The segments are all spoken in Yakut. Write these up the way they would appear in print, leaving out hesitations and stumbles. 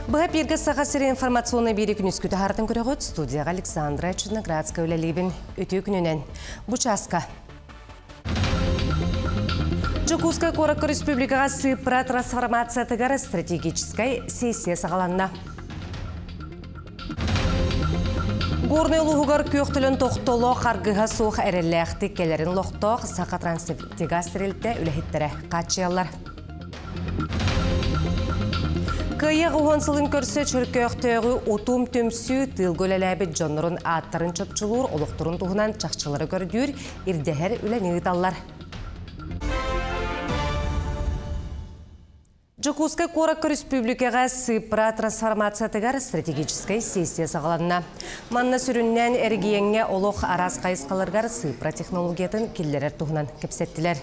Быһа эпииргэ Саха сирин информационнай биэри күнүскү таһаартын көрөҕүт студияҕа Александра Черноградская үлэлиибин. Үтүө күнүнэн. Бу чааска Дьокуускай куоракка республикаҕа сыыппара трансформациятыгар стратегическай сессия саҕаланна. Горнай улууһугар күөх төлөн тохтоло харгыһа суох эрэллээхтик кэлэрин олохтоох Саха Транснефтегаз тэрилтэ үлэһиттэрэ хааччыйаллар. Кыайыы 10 сылын көрсө Чөркөөхтөөҕү Утум түмсүү тыылга үлэлээбит дьоннорун ааттарын чопчулуур, олохторун туһунан чахчылары көрдүүр, ирдэһэр үлэни ыыталлар. Дьокуускай куоракка республикаҕа сыыппара трансформациятыгар стратегическай сессия саҕаланна. Манна сүрүннээн эрэгийиэҥҥэ олох араас хайысхаларыгар сыыппара технологиятын киллэрэр туһунан кэпсэттилэр.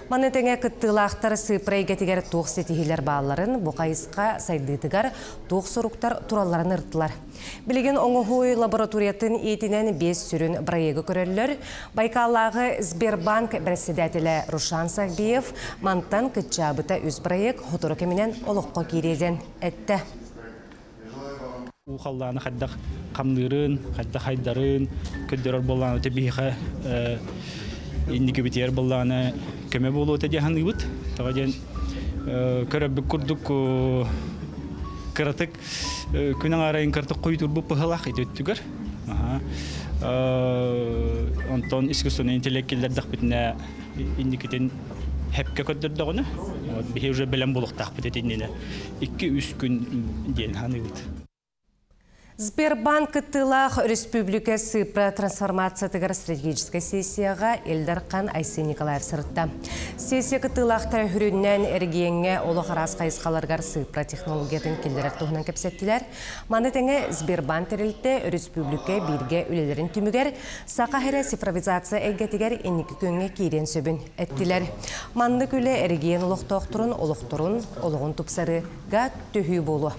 Маны тэҥэ кыттыылаахтар сыыппара эйгэтигэр туох ситиһиилэр баалларын, бу хайысха сайдыытыгар туох соруктар туралларын ырыттылар. Билигин оҥоһуу лабораториятын иитинэн биэс сүрүн бырайыагы көрөллөр. Байкаллааҕы Сбербанк бэрэссэдээтэлэ Рушан Сахбиев мантан кыччаабыта үс бырайыак сотору кэминэн олоххо киириэ диэн эттэ. Уу халлааны хайдах хамныырын, хайдах хайдарын көрдөрөр буоллаҕына ити биһиэхэ инникибитигэр буоллаҕына көмө буолуо этэ дии саныыбыт. Тоҕо диэн көрөрбүт курдук кыратык күн аҥаарайын кыратык хойутурбут быһылаах ити өттүгэр. Онтон искусственный интеллект киллэрдэхпитинэ инникитин хэпкэ көрдөрдөҕүнэ биһи уже бэлэм буолуохтаахпыт итиннинэ 2-3 күн диэн саныыбыт. Сбербанк кыттыылаах өрөспүүбүлүкэ сыыппара трансформациятыгар стратегическай сессияҕа Ил Дархан Айсен Николаев сырытта. Сессия кыттыылаахтара үрүннээн эрэгийиэҥҥэ олох араас хайысхаларыгар сыыппара технологиятын киллэрэр туһунан кэпсэттилэр. Маны тэҥэ Сбербанк тэрилтэ өрөспүүбүлүкэ бииргэ үлэлэрин түмүгэр Саха сирэ цифровизация эйгэтигэр инники күөҥҥэ киириэн сөбүн эттилэр. Маннык үлэ эрэгийиэн олохтоохторун олохторун олоҕун тупсарыыга төһүү буолуо.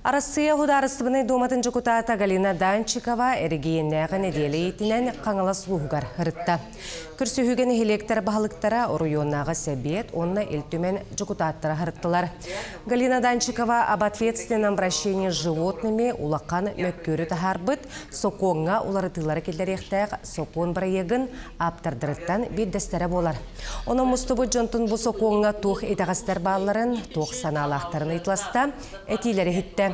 Арассыыйа Судаарыстыбаннай Дууматын дьокутаата Галина Данчикова эрэгийиэннээҕи нэдиэлэ иитинэн Хаҥалас улууһугар ырытта. Көрсүһүүгэ нэһилиэктэр баһылыктара, оройуоннааҕы сэбиэт уонна Ил Түмэн дьокутааттара ырыттылар. Галина Данчикова об ответственном обращении с животными улахан мөккүөрү таһаарбыт сокуоҥҥа уларытыылары киллэриэхтээх сокуон бырайыагын ааптардарыттан биирдэстэрэ буолар. Онон мустубут дьонтон бу сокуоҥҥа туох итэҕэстэр баалларын, туох санаалаахтарын ыйыталаста, этиилэри иһиттэ.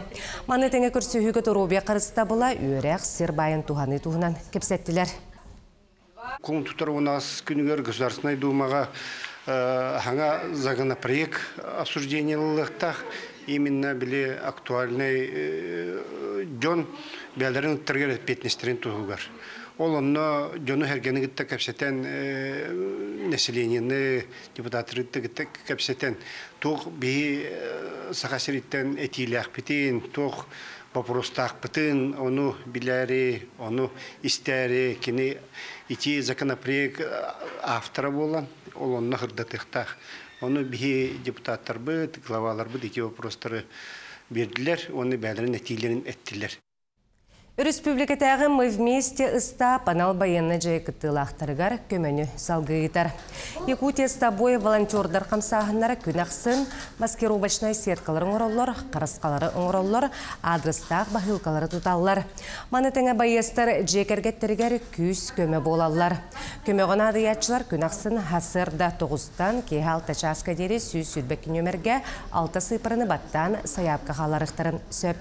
Маны тэҥэ көрсүһүүгэ доруобуйа харыстабыла, үөрэх, сир баайын туһаныы туһунан кэпсэттилэр. Кулун тутар у нас күнүгэр Государственнай Думаҕа хаҥа законопроект обсуждение ылыллыахтаах. Именно били актуальный дьон бэйэлэрин ыттарыгар эппиэтинэстэрин туһугар. Ол онно дьону сэргэни кытта кэпсэтэн населениены, депутаттары кытта кэпсэтэн туох биһи Саха сириттэн этиилээхпитин, туох вопростаахпытын ону билээри, ону истээри кини ити законопроект автора буолан ол онно сырдатыахтаах. Ону биһи депутаттарбыт, главаларбыт ити вопростары биэрдилэр уонна бэйэлэрин этиилэрин эттилэр. Өрөспүүбүлүкэтээҕи Мы вместе ыстаап анал байыаннай дьайыы кыттыылаахтарыгар көмөнү салгыы ыытар. Якутия с тобой волонтердар хамсааһыннара күн ахсын маскировочнай сеткалары оҥороллор, харысхалары оҥороллор, аадырыстаах баһыылкалары туталлар. Маны тэҥэ байыастар дьиэ кэргэттэригэр күүс-көмө буолаллар. Көмөҕө наадыйааччылар күн ахсын сарсыарда 9-тан киэһэ 6 чааска диэри 122 нүөмэргэ 6 сыыппараны баттаан сайаапка хааларыахтарын сөп.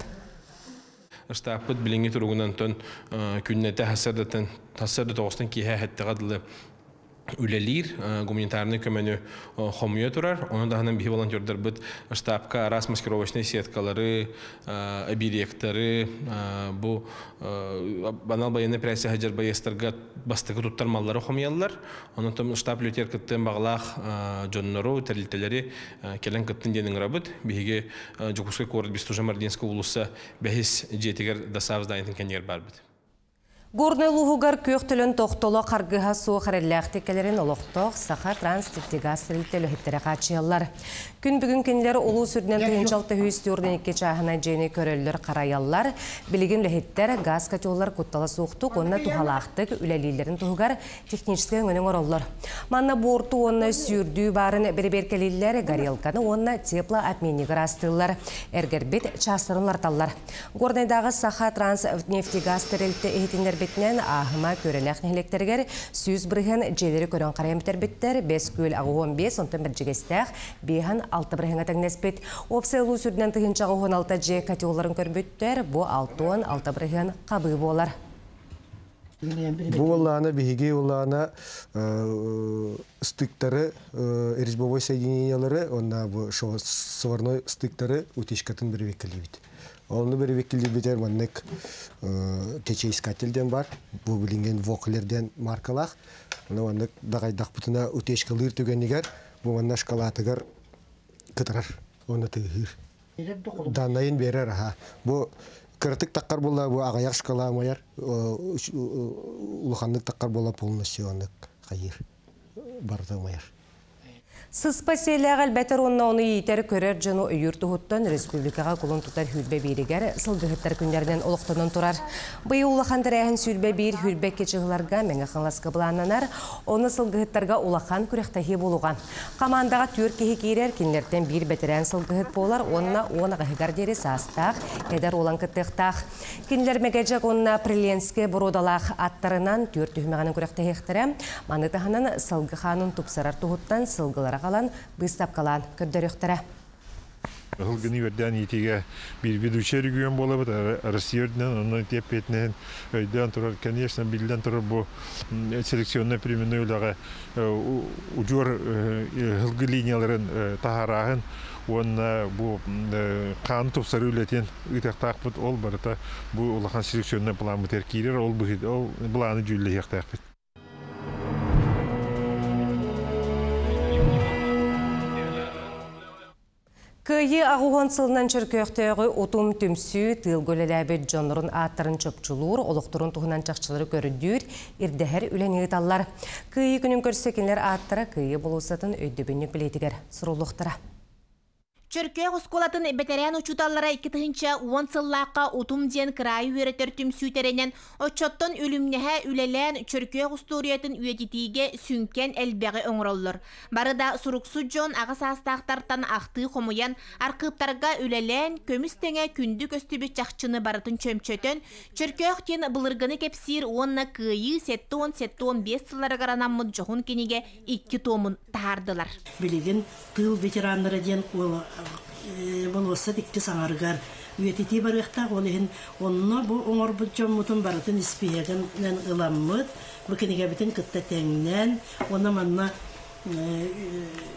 Ыстааппыт билиҥҥи туругунан онтон күннэтэ сарсыардаттан сарсыарда тоҕустан киэһэ сэттэ дылы үлэлиир, гуманитарнай көмөнү хомуйа турар. Ону таһынан биһи волонтердарбыт штабка араас маскировочнай сеткалары, объектары, бу анал байыаннай операция сылдьар байыастарга бастакы туттар маллары хомуйаллар. Онон штаб үлэтигэр кыттыан баҕалаах дьоннору, тэрилтэлэри кэлэн кыттын диэн ыҥырабыт. Биһиги Дьокуускай куорат Бестужев-Мординскай уулусса бэһис дьиэтигэр ДОСААФ зданиетын кэннигэр баарбыт. Горнай улууһугар күөх төлөн тохтоло харгыһа суох эрэллээхтик кэлэрин олохтоох Сахатранснефтегаз тэрилтэ үлэһиттэрэ хааччыйаллар. Күн бүгүн кинилэр улуус үрдүнэн 1642 чааһынай дьиэни көрөллөр-харайаллар. Билигин үлэһиттэр газ котеллар куттала суохтук уонна туһалаахтык үлэлииллэрин туһугар техническэй өҥөнү оҥороллор. Манна буорту уонна сүүрдүү баарын бэрэбиэркэлииллэр, горелканы уонна теплообменнигы ыраастыыллар, эргэрбит чаастарын уларыталлар. Горнайдааҕы Саха Транснефтегаз тэрилтэ иһитиннэрбитинэн, Ааһыма Күөрэлээх нэһилиэктэригэр 100% дьиэлэри көрөн-харайан бүтэрбиттэр, Бэс Күөл 85, онтон Бэрдьигэстээх 56 бырыһыаҥҥа тэҥнэспит. Уопсай улуус үрдүнэн 1086 дьиэ котелларын көрбүттэр, бу 66% хабыы буолар. Бу буоллаҕына биһиги буоллаҕына стыктары, резьбовой соединениелары уонна бу сварной стыктары утечкатын бэрэбиэркэлиибит. Онну бэрэбиэркэлиирбитигэр маннык течеискатель диэн бар. Бу билиҥҥин Воклер диэн маркалаах. Ону маннык даҕайдахпытына утечкалыыр түгэнигэр бу манна шкалатыгар кытарар уонна тыаһыыр. Даннайын биэрэр аха. Бу кыратык таххар буолла бу аҕыйах шкала умайар, улаханнык таххар буолла полностью оннук хайыыр барыта умайар. Сыспа сиэлээх элбэтэр уонна ону иитэр көрөр дьону өйүүр туһуттан республикаҕа кулун тутар сүүрбэ бииригэр сылгыһыттар күннэринэн олохтонон турар. Быйыл улахан тэрээһин сүүрбэ биир сүүрбэ икки чыһыларга Мэҥэ Хаҥаласка былааннанар. Ону сылгыһыттарга улахан күрэхтэһии буолуоҕа. Хамаандаҕа түөрт киһи киирэр, кинилэртэн биир бэтэрээн сылгыһыт буолар уонна 10 аҕыһыгар диэри саастаах эдэр уолан кыттыахтаах. Кинилэр Мэгэдьэк уонна Приленскэй боруодалаах аттарынан түөрт түһүмэҕинэн күрэхтэһиэхтэрэ. Маны таһынан сылгы хаанын тупсарар туһуттан сылгылары аҕалан быыстапкалаан көрдөрүөхтэрэ. Сылгыны үөрдээн иитиигэ биир ведущий регион буолабыт Россия үрдүнэн, онон ити эппиэтинэһин өйдөөн турар, конечно, биллэн турар, бу селекционнай племенной үлэҕэ удьуор сылгы линияларын таһаарааһын уонна бу хааны тупсарыы үлэтин ыытыахтаахпыт. Ол барыта бу улахан селекционнай пламмытыгар киирэр, ол ол былааны дьүүллэһиэхтээхпит. Кыайыы 80 сылынан Чөркөөхтөөҕү Утум түмсүү тыылга үлэлээбит дьоннорун ааттарын чопчулуур, олохторун туһунан чахчылары көрдүүр, ирдэһэр үлэни ыыталлар. Кыайыы күнүн көрсө кинилэр ааттара Кыайыы болуоссатын өйдөбүнньүк билиэтигэр суруллуохтара. Чөркөөх оскуолатын бэтэрээн учууталлара 2010 сыллаахха Утум диэн кыраайы үөрэтэр түмсүү тэринэн, оччоттон үлүмнэһэ үлэлээн Чөркөөх устуоруйатын үйэтитиигэ сүҥкэн элбэҕи оҥороллор. Бары да суруксут дьон аҕа саастаахтартан ахтыы хомуйан, архыыптарга үлэлээн, көмүс тэҥэ күндү көстүбүт чахчыны барытын чөмчөтөн, Чөркөөх диэн былыргыны кэпсиир уонна Кыайыы 70-75 сылларыгар анаммыт дьоһун кинигэ икки туомун таһаардылар. Билигин тыыл ветераннара диэн болуоссат икки саҥарыгар үйэтитии барыахтаах, ол иһин онно бу оҥорбут дьоммутун барытын испииһэгинэн ыламмыт, бу кинигэбитин кытта тэҥнээн, уонна манна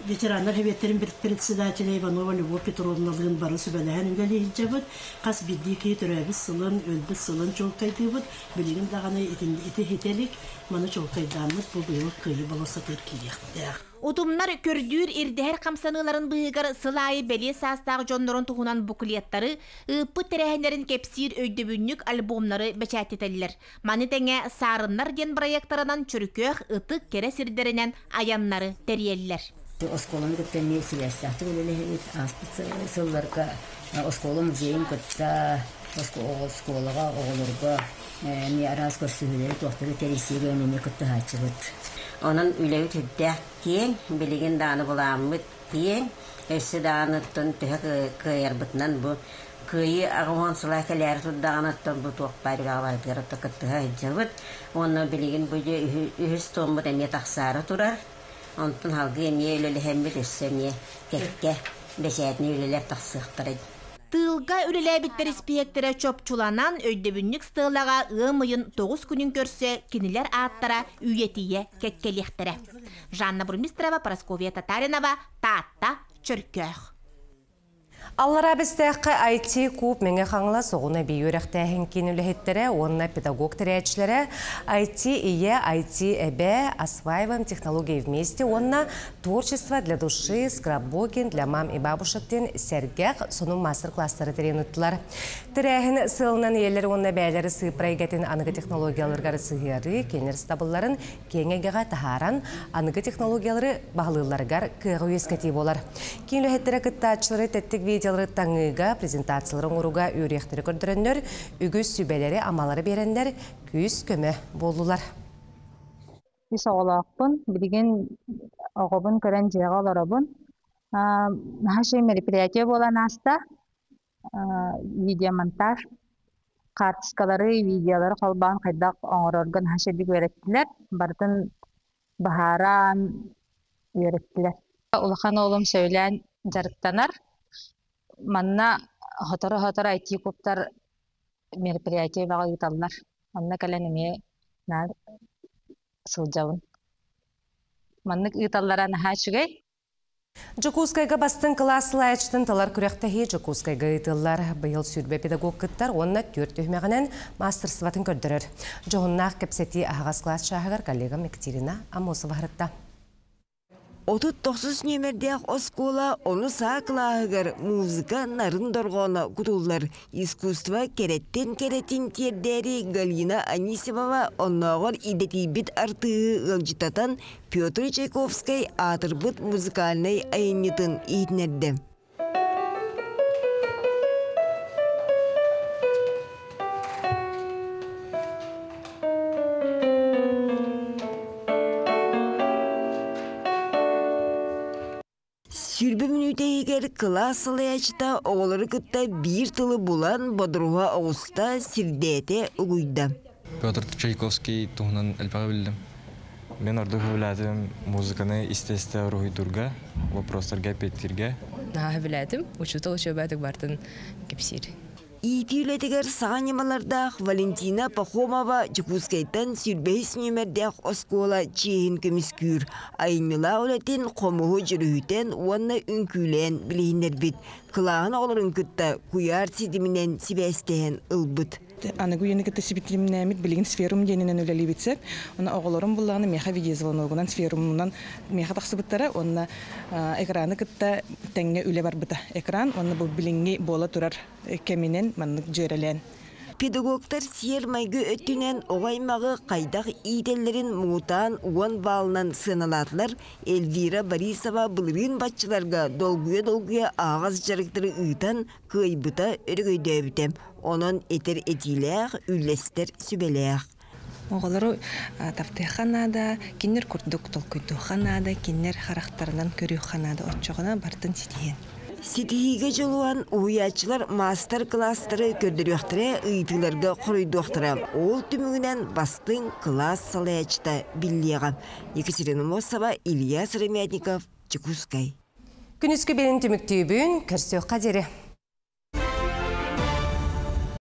ветераннар сэбиэттэрин председателя Иванова Любовь Петровналыын бары сүбэлэһэн үлэлиһдьэбит, хас биирдии киһи төрөөбүт сылын, өлбүт сылын чуолкайдыыбыт, билигин даҕаны ити хителик маны чуолкайдааммыт бу быйыл Кыайыы болуоссатыгар киириэхтээх. Утумнар көрдүүр ирдэһэр хамсаныыларын быыһыгар сыл аайы бэлиэ саастаах дьоннорун туһунан буклеттары, ыыппыт тэрээһиннэрин кэпсиир өйдөбүнньүк альбомнары бэчээттэтэллэр. Маны тэҥэ Саарыннар диэн проектарынан Чөркөөх ытык кэрэ сирдэринэн айаннары тэрийэллэр. Оскуоланы кытта эмиэ сибээстээхтик үлэлэһэбит. Ааспыт сылларга оскуола музейын кытта оскуолаҕа оҕолорго эмиэ араас көрсүһүүлэри туохтары тэрийсиигэ эмиэ кыттыһааччыбыт. Онон үлэбит үрдээх киэҥ, билигин даҕаны былааммыт киэҥ, өссө даҕаныттан төһө кыайарбытынан бу Кыайыы 80 сыла кэлээри турдаҕыныттан бу туох баар үлэҕэ барытыгар кыттыһа сылдьабыт. Уонна билигин бу үһүс туоммут эмиэ тахсаары турар. Онтон салгыы эмиэ үлэлэһэммит өссө эмиэ кэккэ бэчээтинэй үлэлэр тахсыахтара. Тыылга үлэлээбиттэр испииһэктэрэ чопчуланан, өйдөбүнньүк стелаҕа ыам ыйын 9 күнүн көрсө кинилэр ааттара үйэтийэ кэккэлиэхтэрэ. Жанна Бурмистрова, Парасковья Татаринова, Таатта, Чөркөөх. Аллараа Бэстээххэ IT куб Мэҥэ Хаҥалас оҕону эбии үөрэхтээһин киин үлэһиттэрэ уонна педагог тэрээччилэрэ IT ийэ, IT эбэ, Осваиваем технологии вместе уонна Творчество для души, скрапбукинг для мам и бабушек диэн сэргэх сонун мастер-класстары тэрийэн ыыттылар. Тэрээһин сыалынан ийэлэр уонна эбээлэри сыыппара эйгэтин аныгы технологияларыгар сыһыарыы, кинилэр сатабылларын киэҥ эйгэҕэ таһааран, аныгы технологиялары баһылыылларыгар кыаҕы үөскэтии буолар. Киин үлэһиттэрэ кыттааччылары тэттик видеолары таҥыыга, презентациялары оҥорууга үөрүйэхтэри көрдөрөннөр, үгүс сүбэлэри-амалары биэрэннэр күүс-көмө буоллулар. Үс оҕолоохпун. Билигин оҕобун көрөн дьиэҕэ олоробун. Наһаа үчүгэй мероприятие буолан ааста. Видеомонтаж хаартыскалары, видеолары холбоон хайдах оҥорорго наһаа үчүгэйдик үөрэттилэр. Барытын быһааран үөрэттилэр. Улахан уолум сөбүлээн дьарыктанар. Манна сотору-сотору IT-кубтар мероприятие бөҕө ыыталлар. Онно кэлэн эмиэ наар сылдьабын. Маннык ыыталлара наһаа үчүгэй. Дьокуускайга бастыҥ кылаас салайааччытын талар күрэхтэһии Дьокуускайга ыытыллар. Быйыл 20 педагог кыттар уонна түөрт түһүмэҕинэн маастарыстыбатын көрдөрөр. Дьоһуннаах кэпсэтии аһаҕас кылаас чааһыгар коллегам Екатерина Аммосова сырытта. 39 нүөмэрдээх оскуола ону саа кылааһыгар музыка нарын дорҕооно кутуллар. Искусство кэрэттэн кэрэтин тиэрдээри Галина Анисимова оннооҕор идэтийбит артыыһы ыалдьыттатан Петр Чайковскай аатырбыт музыкальнай айымньытын иһитиннэрдэ. 20 мүнүүтэ иһигэр кылаас салайааччыта оҕолору кытта биир тылы булан бодоруһа оҕуста, сирдээтэ, угуйда. Петр Чайковский туһунан элбэҕи биллим. Мен ордук сөбүлээтим музыканы истэ-истэ уруһуйдуурга, вопростарга эппиэттииргэ. Наһаа сөбүлээтим. Учуутал үчүгэйдик бартын кэпсиир. Иитии үлэтигэр саҥа ньымалардаах Валентина Пахомова Дьокуускайтан 25 нүөмэрдээх оскуола чиэһин көмүскүүр айымньылаах үлэтин хомуһу дьүрүһүтэн уонна үҥкүүлээн билиһиннэрбит. Кылааһын оҕолорун кытта куйаар ситиминэн сибээстэһэн ылбыт. Аныгы үйэни кытта сибитимнээмит билигин сферум диэнинэн үлэлиибит сөп. Онно оҕолорум буллаҕына миэхэ видеозвоногунан сферумунан миэхэ тахсыбыттара уонна экраны кытта тэҥҥэ үлэ барбыта. Экран уонна бу билиҥҥи буола турар кэминэн маннык дьүөрэлээн. Педагогтар сиэр-майгы өттүнэн оҕо аймаҕы хайдах иитэллэрин муҥутаан уон баалынан сыаналаатылар. Эльвира Борисова былырыын баччаларга долгуйа-долгуйа аһаҕас дьарыктары ыытан кыайбыта өрөгөйдөөбүтэ. Онон этэр этиилээх, үллэстэр сүбэлээх. Оҕолору таптыахха наада, кинилэр курдук толкуйдуохха наада, кинилэр харахтарынан көрүөххэ наада, оччоҕуна барытын ситиһиэн. Ситиһиигэ дьулуһан уһуйааччылар маастар-кылаастары көрдөрүөхтэрэ, ыйытыыларга хоруйдуохтара. Ол түмүгүнэн бастыҥ кылаас салайааччыта биллиэҕэ. Екатерина Мосова, Илья Сыромятников, Дьокуускай. Күнүскү биэрин түмүктүүбүн, көрсүөххэ диэри.